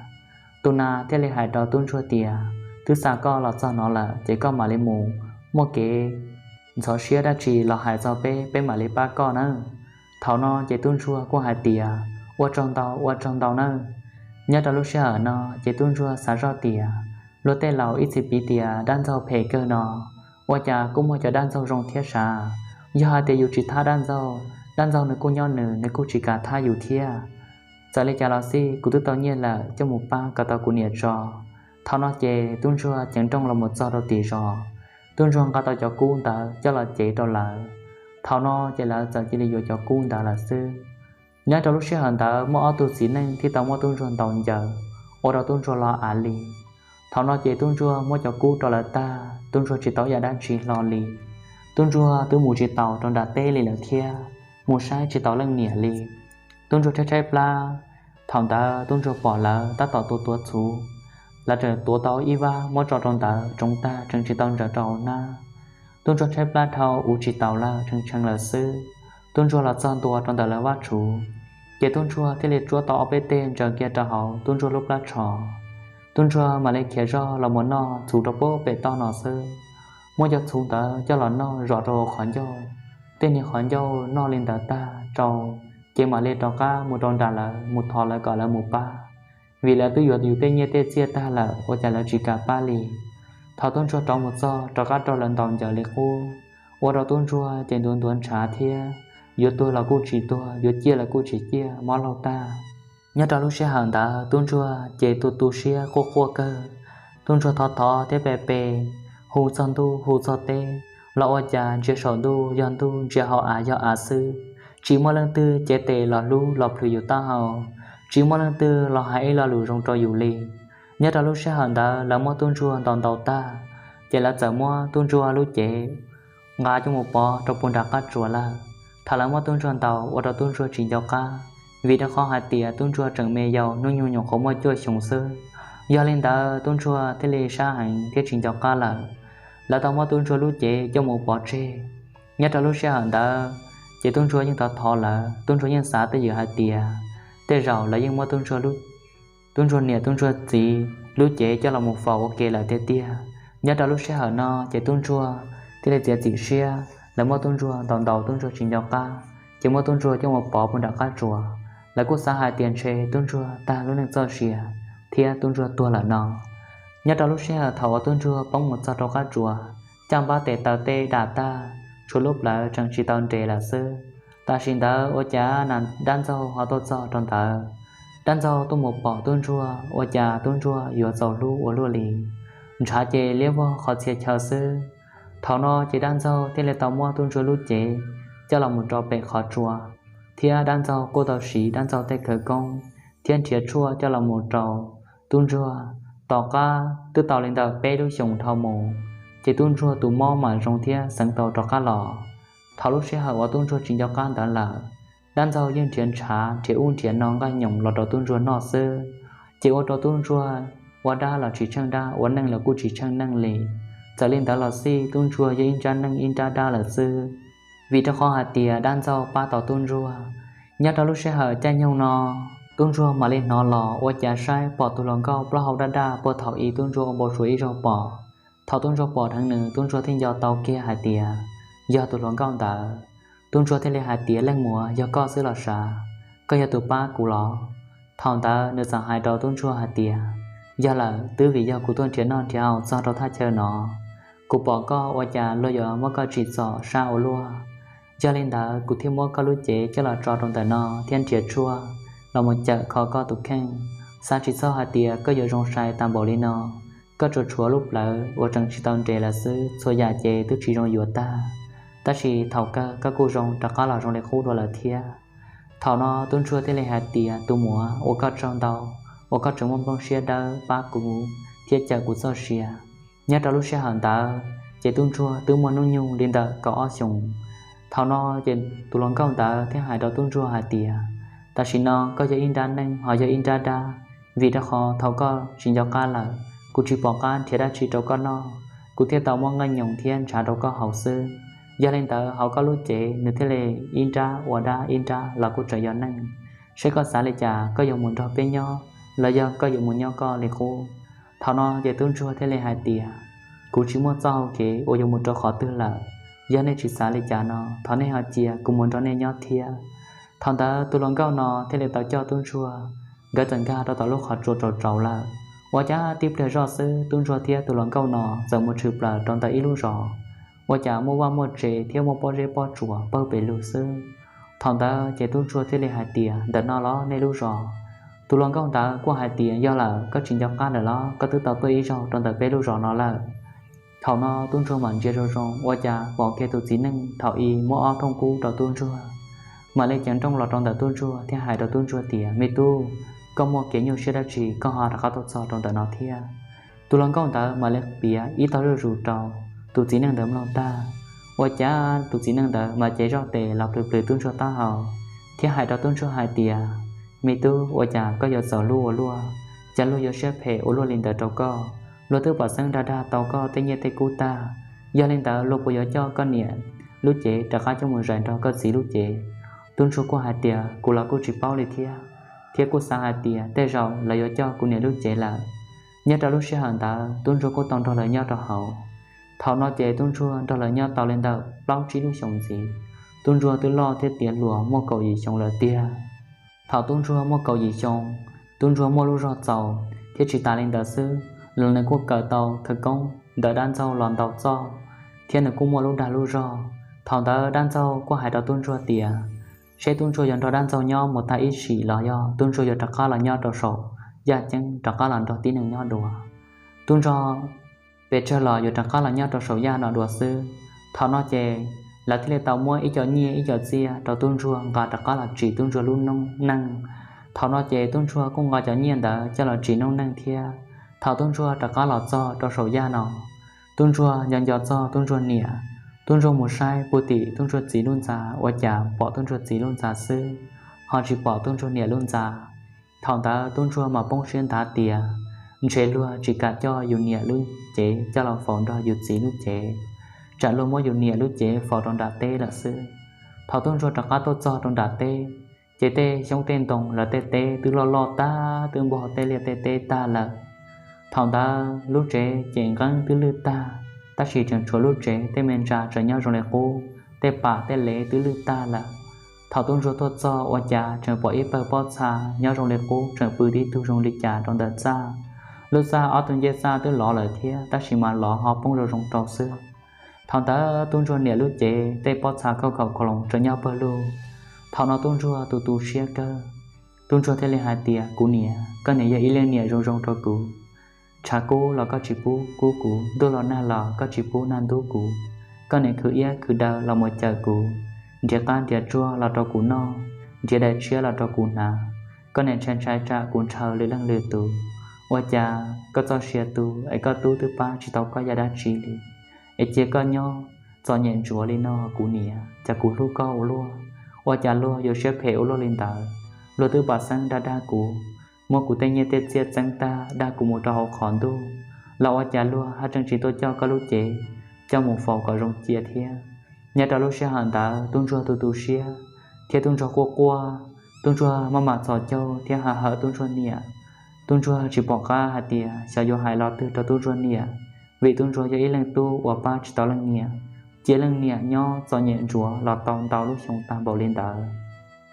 Tus nas thiaj li hais rau tub ntsuag tias, twb xa koj los txog no lawm ces koj mam li mus, muaj kev ntxhov siab dab tsi los hais txog peb, peb mam li pab koj nawb. Thaum no ces tub ntsuag kuj hais tias, ua tsaug ntau, ua tsaug ntau nawb. Nyob rau lub sij hawm no ces tub ntsuag xav zoj tias, luag tej laus ib txhis piv tias dab ntxaug phem kawg no, ua cas kuj muaj cov dab ntxaug zoo thiab sav? Yog hais tias yus tsis thab dab ntxaug, dab ntxaug nws kuj nyob nws, nws kuj tsis kam thab yus thiab. Txawm li cas los xij kuv twb tau nyiaj lawm, coj mus pab kom tau kuv niam tso. Thaum no ces tub ntsuag ceev nrooj los mus txog rau tim zos, tub ntsuag nqa tau cov kub ntawd coj los cev rau lawv. Thaum no ces lawv txawm cia li yuav cov kub ntawd lawm xwb. Nyob rau lub sij hawm ntawd muaj ob tug txiv neej thiaj tau muab tub ntsuag ntaus ncaws ua rau tub ntsuag los av li. Thaum no ces tub ntsuag muab cov kub rau lawv tag, tub ntsuag tsis tau yam dab tsi hlo li. Tub ntsuag twb mus tsis taus rau nram teb li lawm thiab, mus saib tsis taus leej niam li. Tub ntsuag tshaib tshaib plab. Thaum ntawd tub ntsuag pom lawv tab tom tuav tuav txhuv, lawv tseem tuav tau ib vab muab tso rau ntawd tsoov tag tseem tsis tau ntsaws rau hauv hnab. Tub ntsuag tshaib plab dhau ua tsis taus lawm, tshee tshee lawm xwb. Tub ntsuag los txog ntua rau ntawm lawv vaj tsuv, ces tub ntsuag thiaj li tsuab tau ob peb teg ntsaws kiag rau hauv tub ntsuag lub plab tsho. Tub ntsuag mam li khiav zog los mus noj txhuv rau pem toj no xwb. Muab cov txhuv ntawd coj los noj zom rau hauv qhov ncauj. Tej niag qhov ncauj noj li ntawd tag rau, ces mam li rov qab mus rau nram lawv mus thov lawv kom lawv mus pab, vim lawv twb yuav yus tej nyiaj tej txiaj tag lawm ua cas lawv tsis kam pab li. Thaum tub ntsuag rov mus txog rov qab raug lawv ntaus ncaws li qub, ua rau tub ntsuag ces ntuav ntuav ntshav thiab, yuav tuag los kuj tsis tuag, yuav ciaj los kuj tsis ciaj, mob laug tag. Nyob rau lub sij hawm ntawd tub ntsuag ces tu tu siab quaj quaj kawg. Tub ntsuag thov thov thiab pe pe, hu txog ntuj hu txog teb, los ua cas ntsia saum ntuj yog ntuj, ntsia hauv av yog av xwb. Tsis muaj leej twg cev tes los hlub los plhws yus taub hau, tsis muaj leej twg los hais ib lo lus zoo rau yus li. Nyob rau lub sij hawm ntawd lawv muab tub ntsuag ntaus ntaus tag, ces lawv txawm muab tub ntsuag lub cev nqa coj mus pov rau puag nram qab tsuas lawm. Thaum lawv muab tub ntsuag ntaus ua rau tub ntsuag tsis nco qab, vim rau qhov hais tias tub ntsuag tseem me yau hnub nyoog nyuam qhuav muaj cuaj xyoos xwb. Yog li ntawd tub ntsuag thiaj li sab heev thiab tsis nco qab lawm. Lawv tau muab tub ntsuag lub cev coj mus pov tseg. Nyob rau lub sij hawm ntawd, ces tub ntsuag yeej thov thov lawv, tub ntsuag yeej xav twj ywm hais tias tej zaum lawv yeej muab tub ntsuag lub tub ntsuag niam tub ntsuag txiv lub cev coj los mus faus ua ke lawm tiag tiag. Nyob rau lub sij hawm no ces tub ntsuag thiaj li txiav txim siab, lawv muab tub ntsuag ntaus ntaus tub ntsuag tsis nco qab, ces muab tub ntsuag coj mus pov puag nram qab tsuas. Lawv kuj xav hais tias ntshe tub ntsuag tag lub neej txoj sia thiab tub ntsuag tuag lawm no. Nyob rau lub sij hawm thaum uas tub ntsuag poob mus txog rau qab tsuas, caj npab tes taw tej dam tag, tshuav lub plawv tseem tsis tau nres lawm xwb. Tam sim ntawd ua cas dab ntxaug ho tuaj txog rau ntawd. Dab ntxaug tuaj mus pom tub ntsuag ua cas tub ntsuag yuav txaus hlub ua luaj li, ntshav ces liab vog qhov txhia chaw xwb. Thaum no ces dab ntxaug thiaj li tau muab tub ntsuag lub cev coj los mus rau pem qhov tsua, thiab dab ntxaug kuj tau siv dab ntxaug tej khawv koob thiab nrhiav tshuaj coj los mus rau tub ntsuag. Tom qab twb tau li ntawm peb lub xyoos dhau mus, ces tub ntsuag tus mob mam zoo thiab xeev tau rov qab los. Thaum lub sij hawm uas tub ntsuag tsis nco qab ntawd lawm, dab ntxaug yeej nrhiav ntshav nrhiav ub nrhiav no nqaij nyoos los rau tub ntsuag noj xwb, ces ua rau tub ntsuag ua dab los tsis tsheej dab, ua neej los kuj tsis tsheej neej li. Txawm li ntawd los xij tub ntsuag yog ib nrab neej ib nrab dab lawm xwb, vim rau qhov hais tias dab ntxaug pab tau tub ntsuag. Nyob rau lub sij hawm caij nyoog no, tub ntsuag mam li hnov los ua cas saib pom tus hluas nkauj plaub hau daj daj puag thaum ub tub ntsuag ua npau suav ib zaug pom. Thaum tub ntsuag pom dheev nws, tub ntsuag thiaj nco tau kiag hais tias yog tus hluas nkauj ntawd. Tub ntsuag thiaj li hais tias, Leej muam, yog koj xwb los sav, koj yog tus pab kuv los? Thaum ntawd nws txawm hais rau tub ntsuag hais tias, Yog lawm, twb vim yog kuv tuaj nrhiav noj nrhiav haus txog rau thaj chaw no, kuv pom koj ua cas luag yuav muab koj tsim txom sab ua luaj. Yog li ntawd kuv thiaj muab koj lub cev coj los tso rau ntawm no thiab nrhiav tshuaj los mus cawm kho koj tus kheej. Xav tsis txog hais tias koj yuav zoo sai tas npaum li no. Koj tsuas tshuav lub plawv uas tseem tsis tau nres lawm xwb, txhua yam ces twb tsis zoo yuav tag, tab sis thaum kawg koj kuj zoo rov qab los zoo li qub dua lawm thiab. Thaum no tub ntsuag thiaj li hais tias, Tus muam, ua koj tsaug ntau uas koj tseem muaj nplooj siab dawb pab kuv thiab cawm kuv txoj sia. Nyob rau lub sij hawm ntawd ces tub ntsuag twb muaj hnub nyoog li ntawm kaum ob xyoos. Thaum no ces tus hluas nkauj ntawd thiaj hais rau tub ntsuag hais tias, Tam sim no koj yog ib nrab neej ho yog ib nrab dab, vim rau qhov thaum koj tsis nco qab lawm, kuv tsis pom qab nrhiav dab tsi rau koj noj, kuv thiaj tau muab nqaij nyoos thiab ntshav rau koj haus xwb. Yog li ntawd hauv koj lub cev nws thiaj li ib nrab ua dab ib nrab los kuj tseem yog neej. Seb koj xav li cas, koj yuav mus nrog peb nyob los yog koj yuav mus nyob koj li qub? Thaum no ces tub ntsuag thiaj li hais tias, Kuv tsis muaj txoj hau kev uas yuav mus rau qhov twg lawm. Yog nej tsis xav li cas no, thov nej ho cia kuv mus nrog nej nyob thiab. Thaum ntawd tus hluas nkauj no thiaj li tau coj tub ntsuag, nkawd txawm nkag rau tom lub qhov tsua tsaus tsaus lawm. Ua cas tib pliag zoj xwb tub ntsuag thiab tus hluas nkauj no txawm mus tshwm plaws rau ntawm ib lub zos, ua cas muaj vaj muaj tsev thiab muaj pob zeb pob tsuas pawg pes lug xwb. Thaum ntawd ces tub ntsuag thiaj li hais tias, Ntawm no los nej lub zos? Tus hluas nkauj ntawd kuj hais tias, Yog lawm, koj tsis nco qab lawm los? Koj twb tau tuaj ib zaug rau ntawm peb lub zos no lawm. Thaum no tub ntsuag mam ntsia zoo zoo ua cas pom kiag tus txiv neej thaum ub muab ob thooj kub rau tub ntsuag, mam li ceev nrooj los rau ntawm tub ntsuag thiab hais rau tub ntsuag tias, Me tub, koj muaj kev nyuaj siab dab tsi koj ho rov qab tuaj txog rau ntawm no thiab? Tus hluas nkauj ntawd mam li piav ib tog zuj zus rau tus txiv neej ntawd mloog tag, ua cas tus txiv neej ntawd mam cev zoj tes los plhws plhws tub ntsuag taub hau thiab hais rau tub ntsuag hais tias, Me tub, ua cas koj yuav txawv hlub ua luaj? Cas luag yuav siab phem ua luaj li ntawd rau koj? Luag twb pom xeeb dag dag tau koj tej nyiaj tej kub tag, yog li ntawd luag puas yuav coj koj niam lub cev rov qab coj mus zais nrog koj txiv lub cev? Tub ntsuag kuj hais tias, Kuv los kuj tsis paub li thiab, thiab kuj xav hais tias tej zaum lawv yuav coj kuv niam lub cev lawm. Nyob rau lub sij hawm ntawd tub ntsuag kuj tau nrog lawv nyob rau hauv. Thaum no ces tub ntsuag nrog lawv nyob tau li ntawm plaub tsib lub xyoos ntxiv. Tub ntsuag twb loj thiab tiav hluas muaj kaum yim xyoo lawm tiag. Thaum tub ntsuag muaj kaum yim xyoo, tub ntsuag muaj lub zog txaus thiab tsis tas li ntawd xwb los nws kuj kawm tau khawv koob ntawm dab ntxaug los ntau txoj, thiab nws kuj muaj lub dag lub zog. Thaum ntawd dab ntxaug kuj hais rau tub ntsuag tias, seb tub ntsuag yuav nrog dab ntxaug nyob mus tag ib sim los yog tub ntsuag yuav rov qab los nyob rau saum yaj ceeb rov qab los nrog tib neeg nyob dua. Tub ntsuag pes tsawg los yuav rov qab los nyob rau saum yaj no dua xwb. Thaum no ces lawv thiaj li tau muab ib co nyiaj ib co txiaj rau tub ntsuag nqa rov qab los tsim tub ntsuag lub noob neej. Thaum no ces tub ntsuag kuj nqa cov nyiaj ntawd coj los tsim noob neej thiab. Thaum tub ntsuag rov qab los txog rau saum yaj no, tub ntsuag nco nco txog tub ntsuag niam. Tub ntsuag mus saib puag tim tub ntsuag txiv lub ntxa ua cas pom tub ntsuag txiv lub ntxa xwb, ho tsis pom tub ntsuag niam lub ntxa. Thaum ntawd tub ntsuag mam poob siab nthav tias, ntshe luag tsis kam coj yus niam lub cev coj los faus nrog yus txiv lub cev, tsam luag muab yus niam lub cev faus rau nram teb lawm xwb. Thaum tub ntsuag rov qab tuaj txog rau nram teb, ces tej xyoob tej ntoo lawv tej teb twb loj loj tag twb npog tej liaj tej teb tag lawm. Thaum ntawd lub tsev ces nqeeb twb lwj tag, tab sis tseem tshuav lub tsev tej me ntsa tseem nyob zoo li qub, tej pam tej lev twb lwj tag lawm. Thaum tub ntsuag tuaj txog ua cas tseem pom ib pawg pob txha nyob zoo li qub tseem pw tib tug zoo li cas rau ntawm txaj. Lub txaj ob tug ncej txaj twb lov lawm thiab tab sis mas lov ho poob zoo zoo rau xwb. Thaum ntawd tub ntsuag niam lub cev tej pob txha khauj khaum khau loos tseem nyob pawg lug. Thaum no tub ntsuag tu tu siab kawg. Tub ntsuag thiaj li hais tias, kuv niam, koj niam yog ib leej niam zoo zoo rau kuv. Tshav kub los koj tsis pub kub kuv, ntuj los nag los koj tsis pub nag ntub kuv. Koj niam khwv iab khwv daw los mus cawm kuv, nrhiav qab nrhiav tsuag los rau kuv noj, nrhiav daim tshiab los rau kuv hnav. Koj niam ntshai ntshai tsam kuv ntshaw lwm leej lwm tus. Ua cas koj txoj sia tu es koj tub twb pab tsis tau koj yam dab tsi li, es cia koj nyob txom nyem ntsuav li no kuv niam, cas kuv hlub koj ua luaj, ua cas luag yuav siab phem ua luaj li ntawd. Luag twb pom xeeb dag dag kuv, muab kuv tej nyiaj tej txiaj txeeb tag dag kuv mus rau hauv qhov ntuj, los ua cas luag haj tseem tsis tuaj coj koj lub cev coj mus faus kom zoo cia thiab. Nyob rau lub sij hawm ntawd tub ntsuag tu tu siab thiab tub ntsuag quaj quaj. Tub ntsuag maj mam txhos caug thiab hawm hawm tub ntsuag niam. Tub ntsuag tsis pom qab hais tias xyov yuav hais lo twg rau tub ntsuag niam, vim tub ntsuag yog ib leej tub uas pab tsis tau leej niam, cia leej niam nyob txom nyem ntsuav los tau ntau lub xyoo tag npaum li ntawd.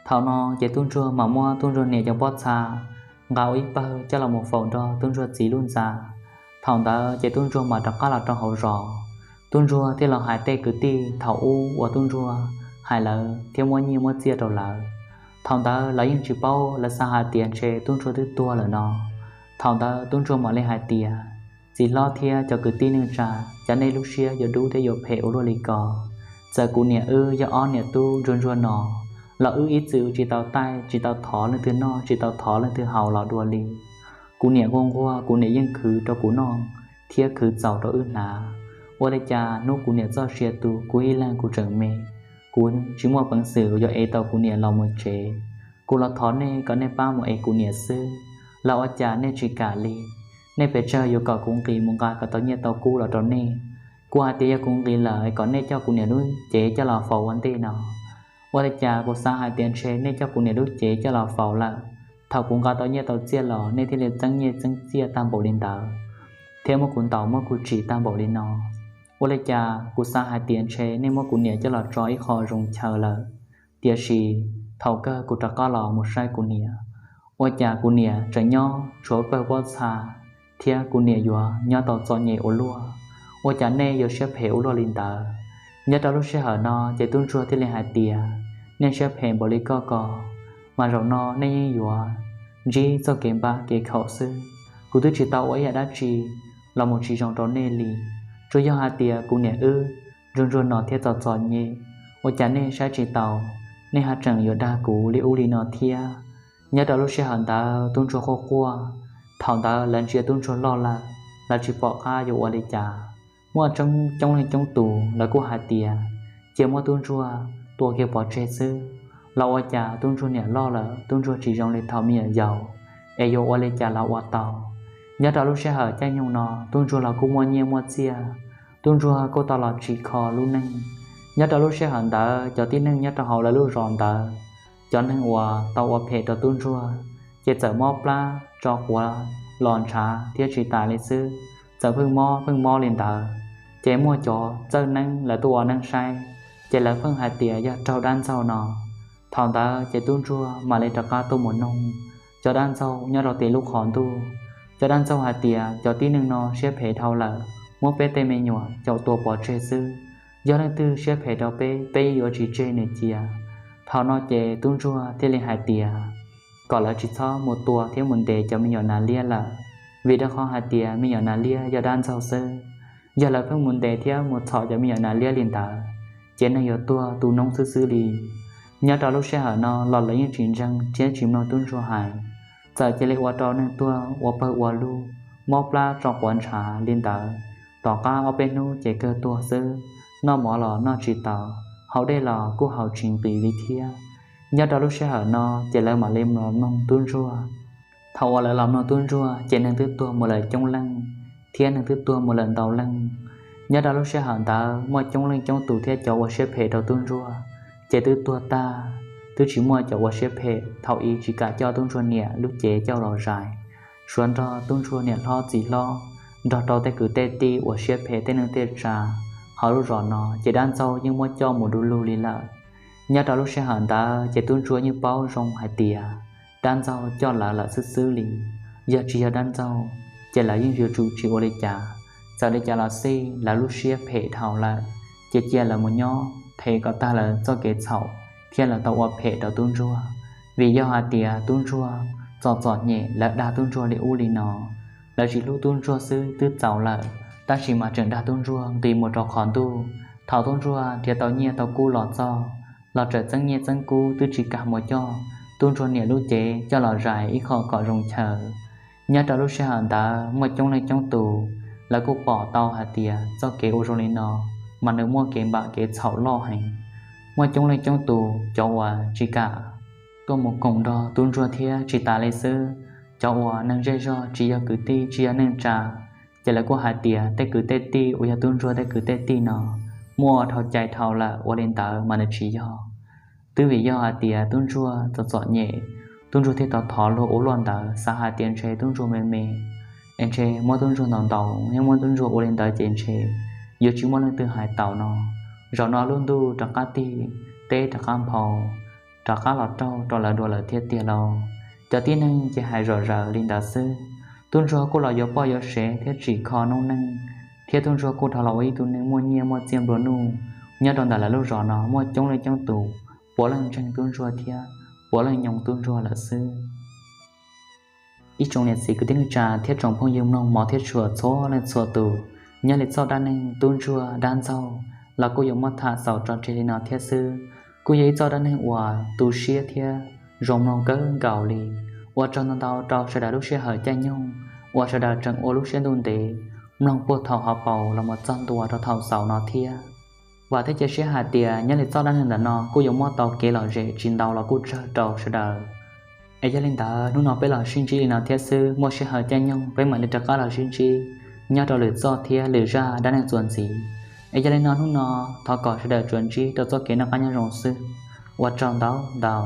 Thaum no ces tub ntsuag mam muab tub ntsuag niam cov pob txha nqa ua ib pawg coj los mus faus nrog tub ntsuag txiv lub ntxa. Thaum ntawd ces tub ntsuag mam rov qab los rau hauv zos. Tub ntsuag thiaj los hais tej kwv tij thaum ub uas tub ntsuag hais lawv thiab muab nyiaj muab txiaj rau lawv. Thaum ntawd lawv yeej tsis paub, lawv xav hais tias ntshe tub ntsuag twb tuag lawm no. Thaum ntawd tub ntsuag mam li hais tias, txiv hlob thiab cov kwv tij neej tsa, cas nej lub siab yuav dub thiab yuav phem ua luaj li ko? Txawm kuv niam wb yog ob niam tub ntsuag ntsuag no los wb ib txwm tsis tau taij tsis tau thov leej twg noj tsis tau thov leej twg haus los dua li. Kuv niam nquag nquag kuv niam yeej khwv rau kuv noj thiab khwv txaus rau wb hnav. Ua li cas hnub kuv niam txoj sia tu kuv ib leeg kuv tseem me, kuv tsis muaj peev xwm yuav ev tau kuv niam los mus tsev. Kuv los thov nej kom nej pab mus ev kuv niam xwb, los ua cas nej tsis kam li. Nej pes tsawg yuav kom kuv nqis mus nqa kom tau nyiaj tau kub los rau nej. Kuv hais tias yog kuv nqis lawm kom nej coj kuv niam lub cev coj los faus ua ntej no. Ua li cas kuv xav hais tias ntshe nej coj kuv niam lub cev coj los faus lawm, thaum kuv nqa tau nyiaj tau txiaj los nej thiaj li txeeb nyiaj txeeb txiaj tag npaum li ntawd, thiab muab kuv ntaus muab kuv tsim tag npaum li no. Ua li cas kuv xav hais tias ntshe nej muab kuv niam coj los tso ib qho zoo chaw lawm. Tiam sis thaum kawg kuv rov qab los mus saib kuv niam, ua cas kuv niam tseem nyob tshuav pawg pob txha, thiab kuv niam yuav nyob tau txom nyem ua luaj. Ua cas nej yuav siab phem ua luaj li ntawd? Nyob rau lub sij hawm no ces tub ntsuag thiaj li hais tias, nej siab phem npaum li koj ko, mas zaum no nej yeej yuav ntsib txoj kev npam kev khaum xwb. Kuv twb tsis tau ua ib yam dab tsi los mus tsis zoo rau nej li. Tsuas yog hais tias kuv niam wb ntsuag ntsuag no thiab txom txom nyem, ua cas nej saib tsis taus, nej ho tseem yuav dag kuv li ub li no thiab. Nyob rau lub sij hawm ntawd tub ntsuag quaj quaj, thaum ntawd lawv ntsia tub ntsuag loj lawm, lawv tsis pom qab yuav ua li cas. Muaj coob leej coob tus lawv kuj hais tias cia muab tub ntsuag tua kiag pov tseg xwb, los ua cas tub ntsuag niam loj lawm, tub ntsuag tsis zoo li thaum me nyuam yaus, es yuav ua li cas los ua tau. Nyob rau lub sij hawm caij nyoog no tub ntsuag los kuj muaj nyiaj muaj txiaj, tub ntsuag kuj tau los tsim kho lub neej. Nyob rau lub sij hawm ntawd cov tib neeg nyob rau hauv lawv lub zos ntawd, cov neeg uas tau ua phem rau tub ntsuag, ces txawm mob plab tso quav los ntshav thiab tsis tas li xwb, txawm pheej mob pheej mob li ntawd. Ces muaj cov txawj neeb lawv tuaj ua neeb saib, ces lawv pheej hais tias yog raug dab ntxaug no. Thaum ntawd ces tub ntsuag mam li rov qab tuaj mus noog cov dab ntxaug nyob rau tim lub qhov ntuj. Cov dab ntxaug hais tias cov tib neeg no siab phem dhau lawm, muab peb tej me nyuam caum tua pov tseg xwb. Yog leej twg siab phem rau peb, peb yeej yuav tsis tseg nws cia. Thaum no ces tub ntsuag thiaj li hais tias kom lawv tsis txhob mus tua thiab mus ntes cov me nyuam nas liab lawm, vim rau qhov hais tias me nyuam nas liab yog dab ntxaug xwb. Yog lawv pheej mus ntes thiab mus txhom cov me nyuam nas liab li ntawd, ces neeg yuav tuag tu noob xwb xwb li. Nyob rau lub sij hawm no los lawv yeej tsis ntseeg thiab tsis mloog tub ntsuag hais, txawm cia li ua rau neeg tuag ua pawg ua lug, mob plab tso quav ntshav li ntawd. Tom qab ob peb hnub ces kawg tuag xwb, noj mov los noj tsis taus, haus dej los kuj haus tsis nqis li thiab. Nyob rau lub sij hawm no ces lawv mam li los mloog tub ntsuag. Thaum uas lawv los mloog tub ntsuag ces neeg twb tuag mus lawm coob leej, thiab neeg twb tuag mus lawm ntau leej. Nyob rau lub sij hawm ntawd muaj coob leej coob tus thiab cov uas siab phem rau tub ntsuag ces twb tuag tag, twb tsis muaj cov uas siab phem thaum ub tsis kam coj tub ntsuag niam lub cev coj los zais, suav nrog tub ntsuag niam hlob txiv hlob nrog rau tej kwv tej tij uas siab phem tej neej tej tsa hauv lub zos no ces dab ntxaug yeej muab coj mus du lug li lawm. Nyob rau lub sij hawm ntawd ces tub ntsuag yeej paub zoo hais tias dab ntxaug coj lawv lawm xwb xwb li. Yog tsis yog dab ntxaug ces lawv yeej yuav tsum tsis ua li cas. Txawm li cas los xij lawv lub siab phem dhau lawm, ces cia lawv mus nyob them kom tag lawv txoj kev txhaum thiab lawv tau ua phem rau tub ntsuag. Vim yog hais tias tub ntsuag txom txom nyem lawv dag tub ntsuag li ub li no, lawv tsis hlub tub ntsuag xwb twb txaus lawm, tab sis mas tseem dag tub ntsuag nqis mus rau qhov ntuj. Thaum tub ntsuag nrhiav tau nyiaj tau kub los txog, los tseem txeeb nyiaj txeeb kub twb tsis kam mus coj tub ntsuag niam lub cev coj los zais ib qho kom zoo chaw. Nyob rau lub sij hawm ntawd muaj coob leej coob tus lawv kuj pom tau hais tias txoj kev ua zoo li no mas nws muaj kev npam kev txhaum loj heev. Muaj coob leej coob tus cov uas tsis kam tuaj mus koom nrog tub ntsuag thiab tsis tas li xwb, cov uas neeg zej zog tsis yog kwv tij tsis yog neej tsa, ces lawv kuj hais tias tej kwv tej tij uas yog tub ntsuag tej kwv tej tij no muaj ua dhau cai dhau lawm, ua li ntawd mas nws tsis yog. Twb vim yog hais tias tub ntsuag txom txom nyem, tub ntsuag thiaj tau thov luag ua luaj ntawd, xav hais tias ntshe tub ntsuag me me, es ntshe muab tub ntsuag ntaus ntaus thiab muab tub ntsuag ua li ntawd ces ntshe yuav tsis muaj leej twg hais taus no. Zaum no lub ntuj rov qab tig, teb rov qab nphau, rov qab los raug rau lawv dua lawm thiab tiag lauj. Cov tib neeg ces hais zom zaws li ntawd xwb. Tub ntsuag kuj los yuav poj yuav sev thiab tsim kho noob neej, thiab tub ntsuag kuj dhau los ua ib tug neeg muaj nyiaj muaj txiaj nplua nuj. Nyob rau ntawm lawv lub zos no muaj coob leej coob tus, puav leej ntseeg tub ntsuag thiab puav leej nyoog tub ntsuag lawm xwb. Ib tsoom niam txiv kwv tij neej tsa thiab tsoom phooj ywg mloog hmov thiab tshua txhua leej txhua tus, nyob li txoj dab neeg tub ntsuag dab ntxaug los kuj yuav muab tham xaus tso tseg li no thiab xwb. Kuj yog ib txoj dab neeg uas tu siab thiab zoo mloog kawg nkaus li. Ua tsaug ntau ntau rau sawv daws lub sij hawm caij nyoog uas sawv daws tseem ua lub siab ntuj ntev mloog puag thaum hauv paus los mus txog ntua rau thaum xaus no thiab. Vam thiab cia siab hais tias nyob li txoj dab neeg ntawm no kuj yuav muab tau kev lom zem tsis ntau los kuj tsawg rau sawv daws. Es yog li ntawd hnub no peb los sib ntsib li no thiab xwb, muaj sij hawm caij nyoog peb mam li rov qab los sib ntsib nyob rau lwm txoj thiab lwm zaj dab neeg txuas ntxiv. Es yog li no hnub no thov kom sawv daws tsuas ntsib rau txoj kev noj qab nyob zoo xwb. Ua tsaug ntau ntau.